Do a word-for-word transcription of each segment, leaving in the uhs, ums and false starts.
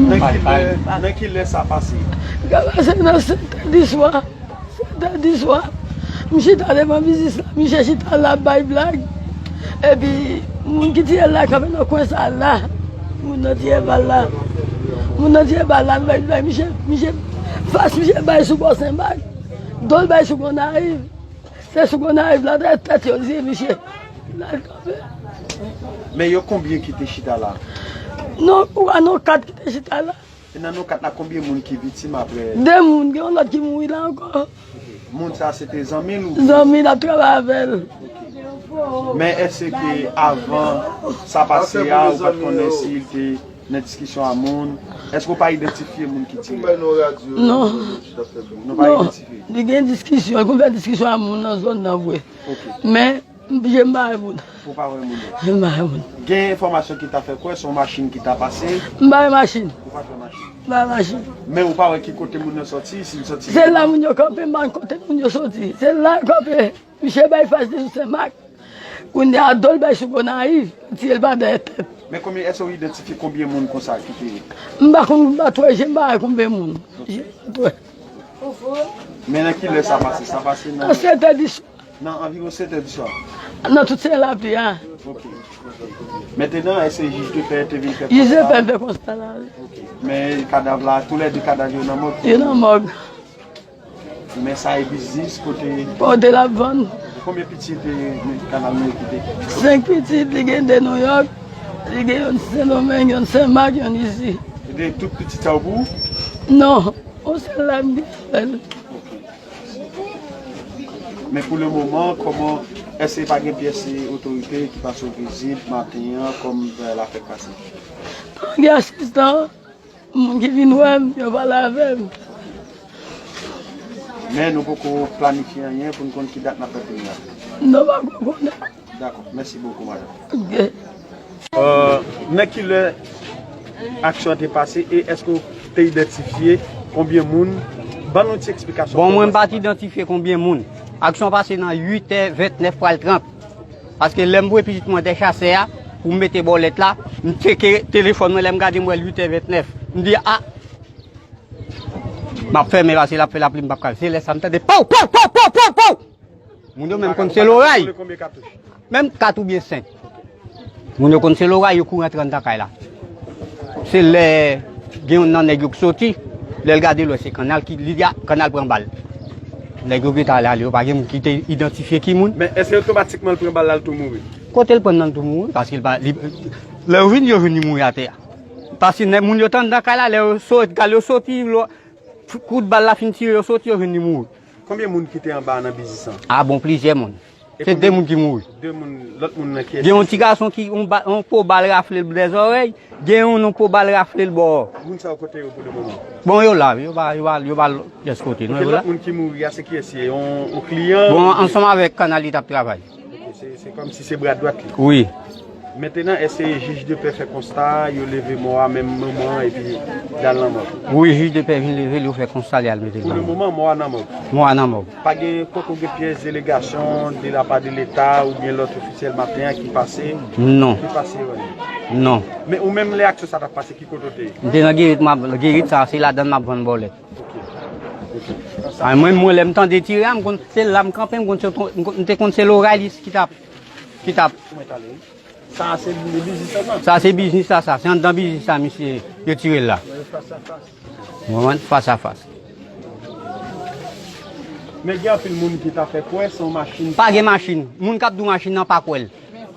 Nan ki lè, nan ki lè sa pase? Sa pase nan sèt è di swa. Sèt è di swa. M chita devan biznis la. Misye chita la ap bay blag. Epi, moun ki tiye l la kanpe nan kwen sa la. Moun nan tire bal la. Moun nan tire bal la, bay blag. Misye, misye, fas misye bay sou bò Senmak. Do l bay sou Gonayiv. Se sou Gonayiv la, tèt, tèt yo di misye. L al kanpe. Men yo konbyen ki te chita la? Non, ou a non kat ki te chita la. E nan non kat la, konbyen moun ki viktim apre? De moun, gen yon lòt ki mouri la ankò. Moun sa se te zanmi l ou? Zanmi l ap travay avè l. Men èske ke avan sa pase a, ou pa t konnen si l te nan diskisyon a moun? Èske w pa idantifye moun ki tire? Non. Nou pa idantifye? Li gen diskisyon, li konn fè diskisyon a moun nan zòn nan vre. Men, m, je m pa wè moun. Ou pa wè moun yo? Je m pa wè moun. Gen enfòmasyon ki ta fè kwè se yon machin ki ta pase? M pa wè machin. Ou pa t wè machin? M pa wè machin. Men ou pa wè ki kote moun nan sòti, si l sòti? Se la moun yo kanpe, m pa wè kote moun yo sòti. Se la yo kanpe. Misye bay fas li sou Senmak. Kounye a do l bay sou Gonayiv, tire l pa dèyè tèt. Men konbyen, èske w idantifye konbyen moun konsa ki te? M pa konn, m pa t wè je m pa wè konbyen moun. Je m pa t wè. Men nan ki lè sa pase? Sa pase nan... Nan sèt è di swa. Nan anviwon sèt è di swa? Nan tout se lapli a. Ok. Mentenan, èske jij de pè te vin fè konsta? Jij de pè fè konsta la, wi. Ok. Men kadav la, toulède kadav yo nan mòg? Yo nan mòg. Men sa e biznis kote... Kote l ap vann. Konbyen pitit e kanal nou kite? Senk pitit, li gen de Nouyòk, li gen youn Sendomeng, youn Senmak, youn isi. E de tout pitit sa yo pou ou? Non, yon sèl la m gen avè l. Men pou le moman, kòman, èske pa gen pyès otorite ki pase w vizit maten an, kòm, eh, lafè k pase? Gen asistan. Moun ki vin wè m, yo pale avè m. Men nou poko planifye anyen pou n konn ki dat n ap fè premye a. Non, pa ko konnen. Dakò, mèsi bokou, madanm. Ok. Euh, nan ki lè aksyon an te pase e èske w te idantifye konbyen moun? Ban nou ti eksplikasyon. Bon, mwen m pa t idantifye konbyen moun. Aksyon pase nan uit è vennèf pral trant. Paske lè m voye pitit mwen dèchasè a, pou m mete bòlèt la, m tcheke telefòn mwen, lè m gade m wè l uit è vennèf. M di, a! M ap fèmen paske l ap fè lapli, m p ap ka. Se lè sa m tande pow, pow, pow, pow, pow, pow! Moun yo menm konn se loray. Menm kat oubyen senk. Moun yo konn se loray, yo kouri antre anndan kay la. Se lè gen youn nan nèg yo k soti, lè l gade lwen se kannal ki, li di a, kannal pran bal. Nèg yo gentan ale, ale, yo pa gen moun ki te idantifye ki moun. Men èske otomatikman l pran bal la, l tou mouri? Kote l pran nan l tou mouri? Paske l pa, li, lè yo vin, yo jwenn li mouri atè a. Paske nèg moun yo t anndan kay la, lè yo sot, kal yo soti, lò, kout bal la fin tire, yo soti, yo jwenn li mouri. Konbyen moun ki te anba nan biznis lan? A bon, plizyè moun. Se de moun ki mouri. De moun, lòt moun nan kiyès? Gen yon ti gason ki, yon ba-, yon po bal rafle l bò zòrèy, gen yon, yon po bal rafle l bò. Moun sa yo kote yo pou le moman? Bon, yo la, yo pa, yo pa, yo pa pyès kote, non, yo la. Lòt moun ki mouri a, se kiyès li ye? Yon, yon kliyan? Bon, ansanm avèk kannal li t ap travay. Ok, se, se kòmsi se bra dwat li. Wi. Mentenan, èske jij de pè fè konsta, yo leve mò a menm moman an epi y al nan mòg? Wi, jij de pè vin leve l, yo fè konsta, li al mete l nan mòg. Pou le moman, mò a nan mòg? Mò a nan mòg. Pa gen, poko gen pyès delegasyon de la pa de Leta oubyen lòt ofisyèl maten an ki pase? Non. Ki pase, wè? Non. Men ou menm, lè aksyon sa t ap pase, ki kote w te ye? M te nan Gerit, m ap, Gerit sa, se ladan l m ap vann bòlèt. Ok. Ok. A, mwen, mwen, lè m tande tire a, m konn se la m kanpe, m konn se, m konn, m te konn se loray li ki t ap, ki t ap. Sa se biznis la, sa? Sa se biznis la, sa. Se anndan biznis la, misye, yo tire l la. Fas a fas. Ou konprann? Fas a fas. Men gen anpil moun ki ta fè kwè se yon machin. Pa gen machin. Moun k ap di w machin nan pa kwè l.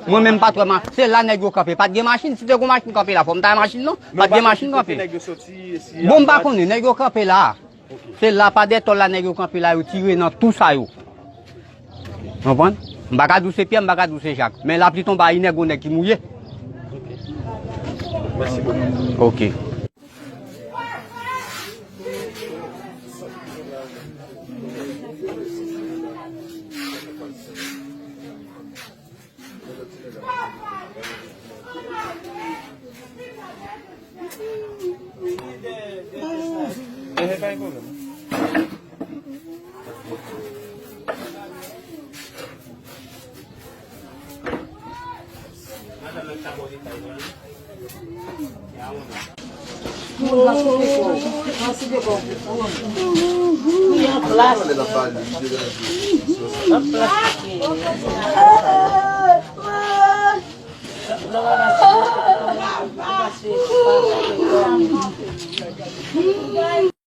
Mwen menm pa t wè ma-, se la nèg yo kanpe. Pa t gen machin. Si te gen machin kanpe la, fò m ta wè machin non. Pa t gen machin kanpe. Bon, m pa konnen. Nèg yo kanpe la. Se la, pa dètòl la, nèg yo kanpe la, yo tire nan tou sa yo. Konprann? M pa ka di w se Pyè, m pa ka di w se Jak. Men lapli tonbe a inè, gon nèg ki mouye. Mèsi bokou. Ok. Moun ka souke kò. Ka souke kò. Wi, an plas. An plas.